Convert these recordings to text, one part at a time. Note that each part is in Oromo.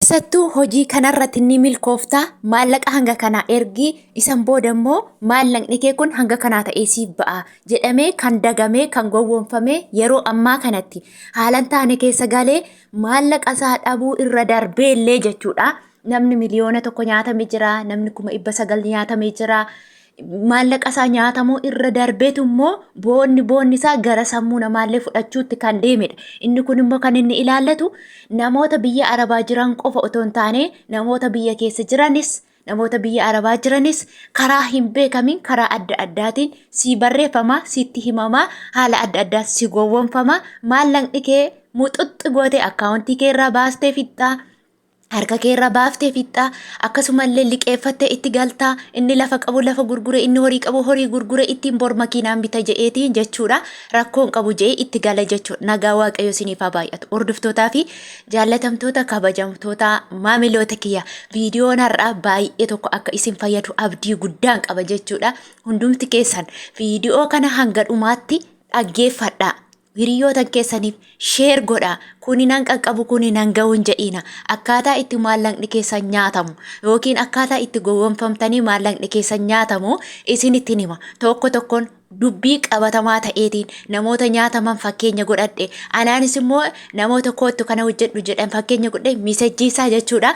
Keessattuu hojii kanarratti ni milkoofta, maallaqa hanga kanaa ergi, isan booda immoo maallaqni kee kun hanga kanaa ta'ee siif ba'a jedhamee kan dagamee kan gowwoomfamee yeroo ammaa kanatti haalan taane keessa galee maallaqa isaa dhabuu irra darbee illee jechuudha. Namni 1,000,000 nyaatame jira, namni 900,000 nyaatame jira. Maallaqa isaa nyaatamuu irra darbeetu immoo boonni boonni isaa gara sammuu namaallee fudhachuutti kan deemedha. Inni kun immoo kan inni ilaallatu namoota biyya Arabaa jiran qofa otoo hin taane, namoota biyya keessa jiranis, namoota biyya Arabaa jiranis karaa hin beekamin karaa adda addaatiin si barreeffama, sitti himama, haala adda addaan si gowwoomfama, maallaqni kee muxuxxi gootee akkaawuntii kee irraa baastee fixxaa. Harka kee irraa baaftee fixxaa, akkasumallee liqeeffattee itti galtaa. Inni lafa qabu lafa gurgure, inni horii qabu horii gurgure, ittiin bor makiinaan bita je'eetiin jechuudha. Rakkoon qabu je'ee itti gala jechuudha. Nagaa Waaqayyo isiniif haa baay'atu. Hordoftootaa fi jaallatamtoota, kabajamtoota, maamiloota kiyya, viidiyoon har'aa baay'ee tokko akka isin fayyadu abdii guddaan qaba jechuudha. Hundumti keessan viidiyoo kana hanga dhumaatti dhaggeeffadhaa. Hiriyootan keessaniif share godhaa. Kuni nan qaqqabu, kuni nan ga'u hin jedhiina. Akkaataa itti maallaqni keessan nyaatamu yookiin akkaataa itti gowwomfamtanii maallaqni keessan nyaatamu isinitti hima. Tokko tokkoon dubbii qabatamaa ta'eetiin namoota nyaataman fakkeenya godhadhe. Anaanis immoo namoota koottu kana hojjedhu jedhan fakkeenya godhe misejjiisaa jechuudha.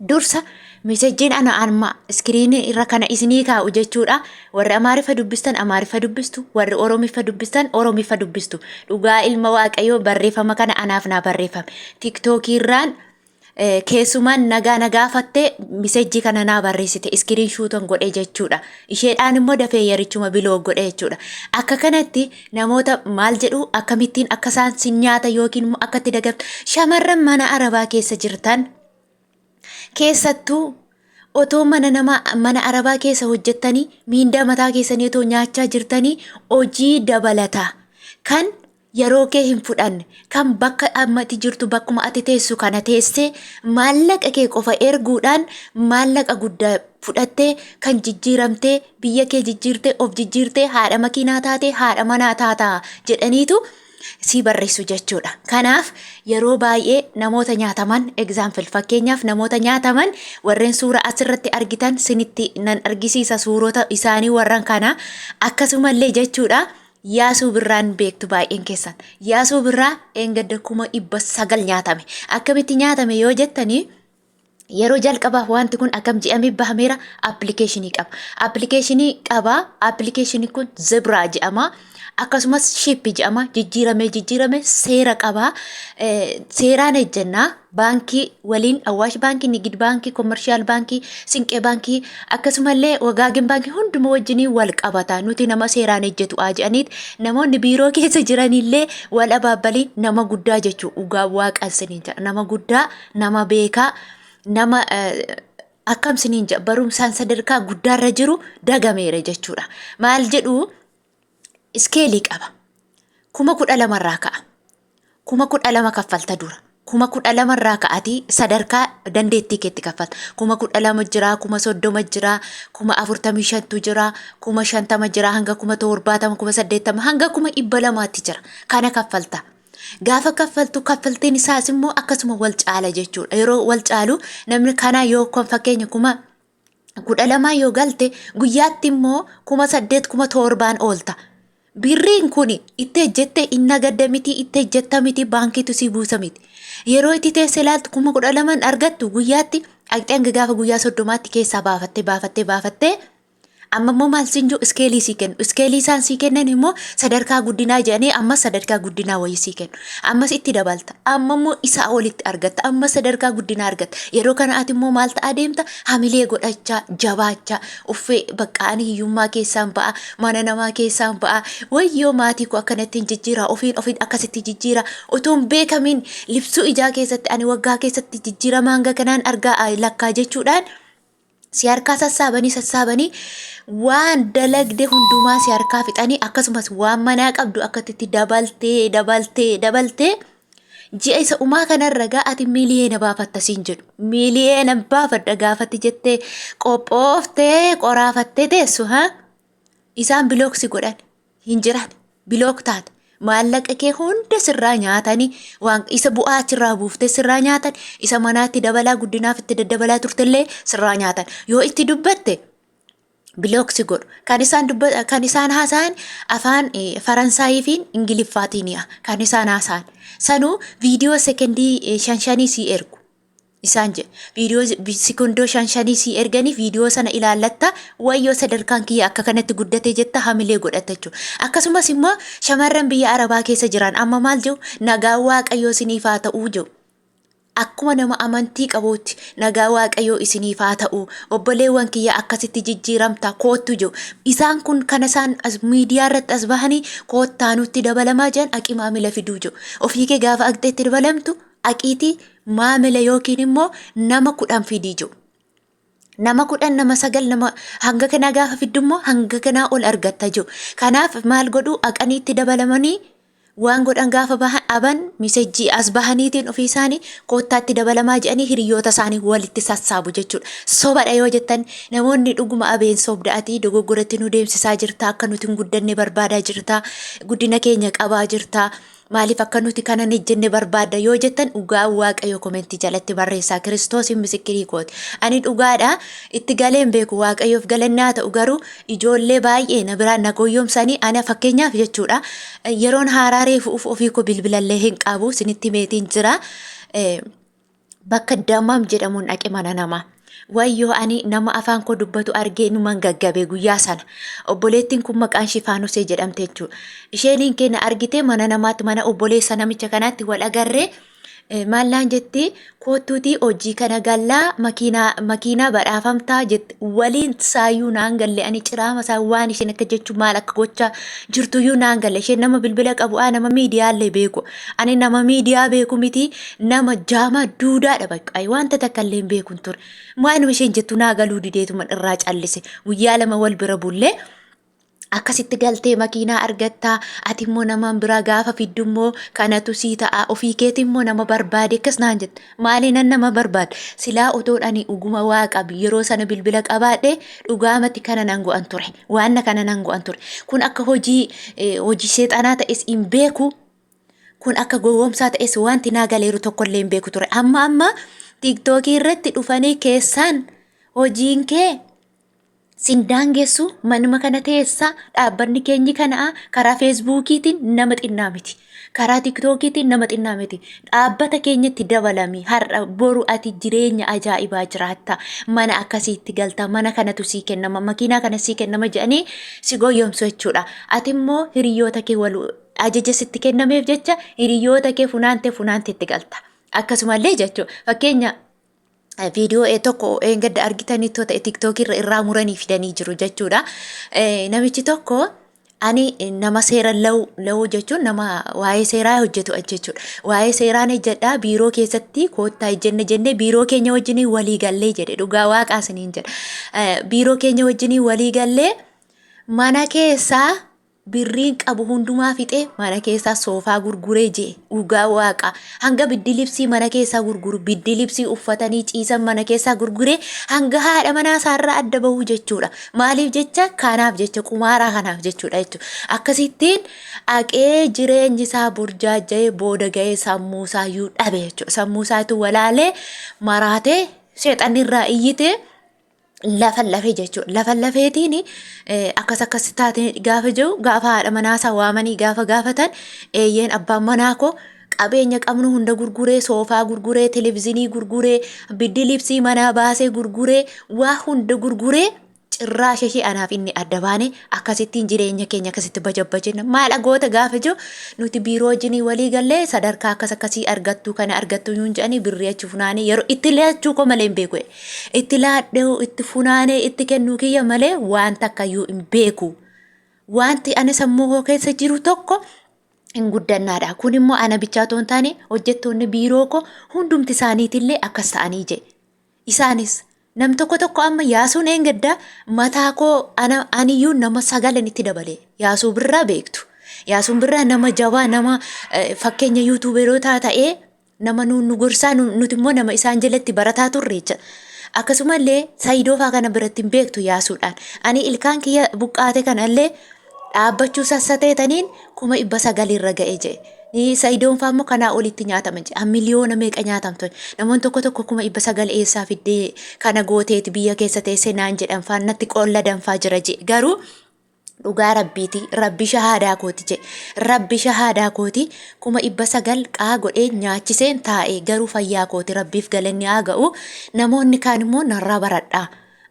Dursa misejjiin ana amma iskiriinii irra kana isinii kaa'u jechuudha. Warri Amaariffa dubbistan Amaariffa dubbistu, warri Oromiffa dubbistan Oromiffa dubbistu. Dhugaa ilma Waaqayyoo barreeffama kana anaaf naa barreeffame. Tiktookii irraan keessumaan nagaa na gaafatte, misejjii kana naa barreessite, iskiriin shuuton godhe jechuudha. Isheedhaan immoo dafee yerichuma biloo godhe jechuudha. Akka kanatti namoota maal jedhu, akkamittiin akka isaan sin nyaata yookiin immoo akka itti dagamtu, shamarran mana Arabaa keessa jirtan, keessattuu otoo mana nama mana Arabaa keessa hojjettanii miindaa mataa keessanii otoo nyaachaa jirtanii, hojii dabalataa kan yeroo kee hin fudhanne, kan bakka amma ati jirtu, bakkuma ati teessu kana teessee maallaqa kee qofa erguudhaan maallaqa guddaa fudhattee kan jijjiiramtee, biyya kee jijjiirtee, of jijjiirtee, haadha makiinaa taatee, haadha manaa taataa jedhaniitu sii barreessu jechuudha. Kanaaf yeroo baay'ee namoota nyaataman, example, fakkeenyaaf namoota nyaataman warreen suura asirratti argitan sinitti nan argisiisa, suurota isaanii warran kana akkasumallee jechuudha. Yaasuu Birraan beektu baay'een keessan. Yaasuu Birraa eengadda 900,000 nyaatame. Akkamitti nyaatame yoo jettanii, yeroo jalqabaaf wanti kun akkam jedhamee bahameera, appilikeeshinii qaba. Appilikeeshinii qaba. Appilikeeshinii kun Zebraa jedhama. Akkasumas Ship jedhama. Jijjiiramee jijjiirame seera qaba. Seeraan ejjennaa baankii waliin, Awaash Baankii, Nigid Baankii, Kommershaal Baankii, Sinqee Baankii, akkasumallee Wagaagin Baankii hunduma wajjinii wal qabata. Nuti nama seeraan ejjetu haa jedhaniit namoonni biiroo keessa jiranillee wal abaabbalii nama guddaa jechuu, dhugaa waaqan siniin jedha. Nama guddaa, nama beekaa, nama akkam siniin jedha, barumsaan sadarkaa guddaarra jiru dagameera jechuudha. Maal jedhu, iskeelii qaba. 12,000rraa ka'a. 12,000 kaffalta dura. 12,000rraa ka'atii sadarkaa dandeettii keetti kaffalta. 12,000 jira, 30,000 jira, 45,000tu jira, 50,000 jira, hanga 70,000, 80,000, hanga 200,000tti jira. Kana kaffalta. Gaafa kaffaltu kaffaltiin isaas immoo akkasuma wal caala jechuudha. Yeroo wal caalu namni kanaa yoo kan fakkeenya 12,000 yoo galte, guyyaatti immoo 8,000, 7,000 oolta. Birriin kun itti ejjette hin nagadda miti, itti ejjetta miti, baankiitu sii buusa miti. Yeroo itti teesse ilaaltu 12,000 argattu guyyaatti, dhaqxee hanga gaafa guyyaa 30tti keessaa baafattee baafattee baafattee, amma immoo maal siin jiru, iskeelii sii kennu. Iskeelii isaan sii kennan immoo sadarkaa guddinaa jedhanii ammas sadarkaa guddinaa wayii sii kennu. Ammas itti dabalta. Amma immoo isaa olitti argatta. Ammas sadarkaa guddinaa argatta. Yeroo kana ati immoo maal ta'aa deemta? Hamilee godhachaa, jabaachaa, uffee bakka ani hiyyummaa keessaan ba'a, mana namaa keessaan ba'a, wayyoo maatii koo akkanatti hin jijjiira, ofiin ofiin akkasitti jijjiira. Otoo hin beekamiin libsuu ijaa keessatti ani waggaa keessatti jijjiirama hanga kanaan argaa lakkaa jechuudhaan si harkaa sassaabanii sassaabanii, waan dalagde hundumaa si harkaa fixanii, akkasumas waan manaa qabdu akkasitti dabaltee dabaltee dabaltee, ji'a isa umaa kanarra gaa ati miliyeena baafatta siin jedhu. Miliyeena baafadha gaafatti jettee qophooftee qoraafattee teessu, haa isaan block si godhan, hin jiran, block taate. Maallaqa kee hunda sirraa nyaatanii waan isa bu'aa achirraa buuftee sirraa nyaatan isa manaatti dabalaa guddinaaf itti daddabalaa turtellee sirraa nyaatan. Yoo itti dubbatte block si godhu. Kan isaan dubba kan isaan haasa'an afaan Faransaayii fi Ingiliffaatiin kan isaan haasa'an. Sanuu viidiyoo sekendii shan shanii sii ergu. Isaan jedhe viidiyoo sekondoo shan shanii sii erganii viidiyoo sana ilaallatta wayyoo sadarkaan kiyya akka kanatti guddate jetta hamilee godhatta jechuudha. Akkasumas immoo shamarran biyya Arabaa keessa jiran amma maal jedhu nagaan waaqayyoo isiniif haa ta'uu jedhu. Akkuma nama amantii qabuutti nagaa waaqayyoo isiniif haa ta'u obboleewwan kiyya akkasitti jijjiiramta koottu jiru. Isaan kun kan isaan as miidiyaa irratti as bahanii koottaa nutti dabalamaa jiran aqi maamila fiduu jiru. Ofii kee gaafa aqxeetti dabalamtu aqiitii maamila yookiin immoo nama 10 fidii jiru. Nama 10 nama 9 nama hanga kanaa gaafa fiddu immoo hanga kanaa ol argatta jiru. Kanaaf maal godhu aqanii itti dabalamanii waan godhan gaafa bahan aban misejjii as bahaniitiin ofii isaanii koottaatti dabalamaa jedhanii hiriyoota isaanii walitti sassaabu jechuudha. Sobadha yoo jettan namoonni dhuguma abeen sobda ati dogoggoratti nu deemsisaa jirta akka nuti hin guddanne barbaadaa jirta guddina keenya qabaa jirta. Maaliif akka nuti kana hin ejjenne barbaadda yoo jettan dhugaa Waaqayyo komentii jalatti barreessaa. Kiristoosiin misikkirii kooti. Ani dhugaadha itti galee hin beeku Waaqayyoof galanni haa ta'u garuu ijoollee baay'ee na biraan na goyyomsanii ana fakkeenyaaf jechuudha. Yeroon haaraa reefu ufu ofii koo bilbilallee hin qabu isinitti meetiin jira. Bakka Damam jedhamuun dhaqe mana namaa. Wayyoo ani nama afaan koo dubbatu argee numan gaggabe guyyaa sana. Obboleettiin kun maqaan ishii Faanusee jedhamte jechuudha. Isheen keenya argitee mana namaatti mana obboleessa namicha kanaatti wal agarree maal naan jetti koottuutii hojii kana gallaa makiinaa makiinaa badhaafamtaa jette waliin saayyuu naan galle ani ciraama isaa waan isheen akka jechuu maal akka gochaa jirtuyyuu naan galle isheen nama bilbila qabu nama miidiyaallee beeku Ani nama miidiyaa beeku miti nama jaamaa duudaadha bakka wanta takka illee hin beekun ture. Waanuma isheen jettu naa galuu dideetuma irraa callise. Guyyaa lama wal bira bullee akkasitti galtee makiinaa argattaa ati immoo namaan biraa gaafa fiddu immoo kanatu sii ta'a ofii keeti immoo nama barbaade akkas naan jette maali nan nama barbaade silaa otoon ani dhuguma waaqa yeroo sana bilbila qabaadhe dhugaamatti kana nan go'an ture waanna kana nan go'an ture kun akka hojii hojii seexanaa ta'es hin beeku Kun akka gowwoomsaa ta'es wanti naa galeeru tokkollee hin beeku ture. Amma amma tiiktookii irratti dhufanii keessaan hojiin kee sin daangessu manuma kana teessa dhaabbanni keenyi kanaa karaa feesbuukiitiin nama xinnaa miti. Karaa tiiktookiitiin nama xinnaa miti. Dhaabbata keenyatti dabalami har'a boru ati jireenya ajaa'ibaa jiraatta. Mana akkasiitti galta mana kanatu sii kennama makiinaa kana sii kennama jedhanii si goyyomsu jechuudha. Ati immoo hiriyoota kee wal ajaja sitti kennameef jecha hiriyoota kee funaante funaante itti galta. Akkasumallee jechuudha fakkeenya viidiyoo tokko eengadda argitanii ta'e tiktookii irra irraa muranii fidanii jiru jechuudha. Namichi tokko ani nama seera la'u la'uu jechuun nama waa'ee seeraa hojjetu jechuudha. Waa'ee seeraan hojjedhaa biiroo keessatti koottaa hojjenne jennee biiroo keenya wajjin walii gallee jedhe dhugaa waaqaa isiniin jedha. Biiroo keenya wajjin walii gallee mana keessaa Birriin qabu hundumaa fixee mana keessaa soofaa gurguree jee dhugaa waaqa hanga biddi libsii mana keessaa gurguru biddi libsii uffatanii ciisan mana keessaa gurguree hanga haadha manaa isaarraa adda bahuu jechuudha maaliif jecha kanaaf jecha qumaaraa kanaaf jechuudha jechuudha akkasittiin aqee jireenyi isaa burjaajja'ee booda ga'ee sammuu isaayyuu dhabe jechuudha sammuu isaatu walaalee maraatee seexanni irraa iyyitee lafa lafee jechuudha. Lafa lafeetiin akkas akkas taate gaafa jiru gaafa haadha manaasaa waamanii gaafa gaafatan eeyyeen abbaan manaa koo qabeenya qabnu hunda gurguree soofaa gurguree televizyiinii gurguree biddi libsii manaa baasee gurguree waa hunda gurguree cirraasha ishee anaaf inni adda baane akkasittiin jireenya keenya akkasitti bajabbajina maal goota gaafa jiru nuti biiroo wajjinii walii gallee sadarkaa akkas akkasii argattuu kana argattuu nuun jedhanii birrii achi funaanee yeroo itti laachuu koo malee hin beeku. Itti laadhee itti funaanee itti kennuu kiyya malee waan takkayyuu hin beeku. Wanti ani sammuu koo keessa jiru tokko hin guddannaadha. Kun immoo ana bichaa otoo hin taane hojjettoonni biiroo koo hundumti isaaniitillee akkas ta'anii jedhe. Isaanis nam tokko tokko amma yaasuun eengaddaa mataa koo ana aniyyuu nama sagalan itti dabale yaasuu birraa beektu. Yaasuun birraa nama jabaa nama fakkeenya yuutuuberootaa ta'ee nama nu gorsaa nuti immoo nama isaan jalatti barataa turre jecha. Akkasumallee Sayidoo faa kana biratti hin beektu yaasuudhaan. Ani ilkaan kiyya buqqaate kanallee Dhaabbachuu sassateetaniin 900,000 irra ga'e jedhe. Sa'idoon fa'aa immoo kanaa olitti nyaataman jedhe. Miliyoona meeqa nyaatamtu. Namoonni tokko tokko 900,000 eessaa fiddee kana gooteeti biyya keessa teessee naan jedhan fa'aa natti qolladan fa'aa jira jedhe. Garuu dhugaa rabbiiti rabbi shahaadaa kooti jedhe. Rabbi shahaadaa kooti 900,000 qaa godhee nyaachiseen taa'e garuu fayyaa kooti rabbiif galanni haa ga'u. Namoonni kaan immoo narraa baradhaa.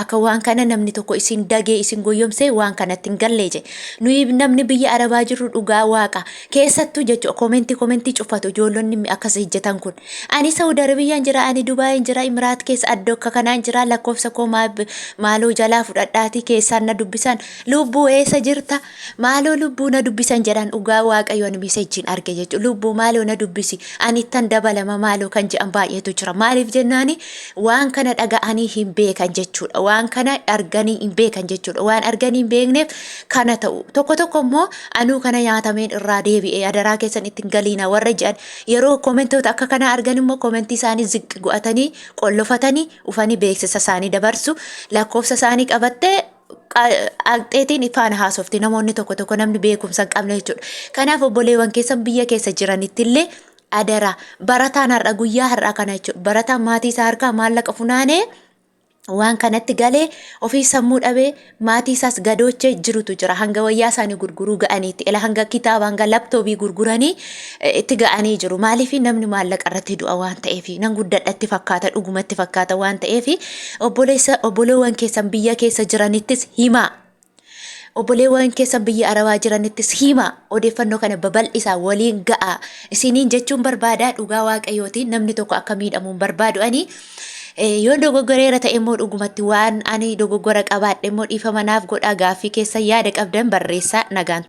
Akka waan kana namni tokko isin dagee isin goyyomsee waan kanatti hin gallee jedhe. Nuyi namni biyya Arabaa jirru dhugaa waaqa keessattuu jechuudha komentii komentii cufatu ijoollonni akkas hojjetan kun. Ani Saudi Arabiyaan jira, ani Dubaayin jira, Imiraat keessa addoo akka kanaan jira, lakkoofsa koo maaloo jalaa fudhadhaatii keessaan na dubbisan. Lubbuu eessa jirta? Maaloo lubbuu na dubbisan jedhan dhugaa waaqayyo ani miseejjiin arge jechuudha. Lubbuu maaloo na dubbisi ani ittan dabalama maaloo kan jedhan baay'eetu jira. Maaliif jennaani waan kana dhaga'anii hin beekan jechuudha. Waan kana arganii hin beekan jechuudha. Waan arganii hin beekneef kana ta'u. Tokko tokko immoo anuu kana nyaatameen irraa deebi'ee adaraa keessan ittiin galiina warra jedhan yeroo komentoota akka kanaa argan immoo komentii isaanii ziqqi go'atanii qollofatanii ufanii beeksisa isaanii dabarsu lakkoofsa isaanii qabattee aqxeetiin faana haasofti namoonni tokko tokko namni beekumsa hin qabne jechuudha. Kanaaf obboleewwan keessan biyya keessa jiranitti illee adaraa barataan har'a guyyaa har'aa kana jechuudha. Barataan maatii isaa harkaa maallaqa funaanee waan kanatti galee ofii sammuu dhabee maatii isaas gadoochee jirutu jira. Hanga wayyaa isaanii gurguruu ga'aniitti ila hanga kitaaba hanga laptoobii gurguranii itti ga'anii jiru. Maaliif namni maallaqa irratti du'a waan ta'eef nan guddadhatti fakkaata dhugumatti fakkaata waan ta'eef obboleessa obboleewwan keessan biyya keessa jiranittis himaa. Obboleewwan keessan biyya Arabaa jiranittis himaa. Odeeffannoo kana babal'isaa waliin ga'a. Isiniin jechuun barbaadaa dhugaa waaqayyootiin namni tokko akka miidhamu hin barbaadu ani. Yoo dogoggoreera ta'e immoo dhugumatti waan ani dogoggora qabaadhe immoo dhiifama naaf godhaa gaaffii keessa yaada qabdan barreessaa nagaan.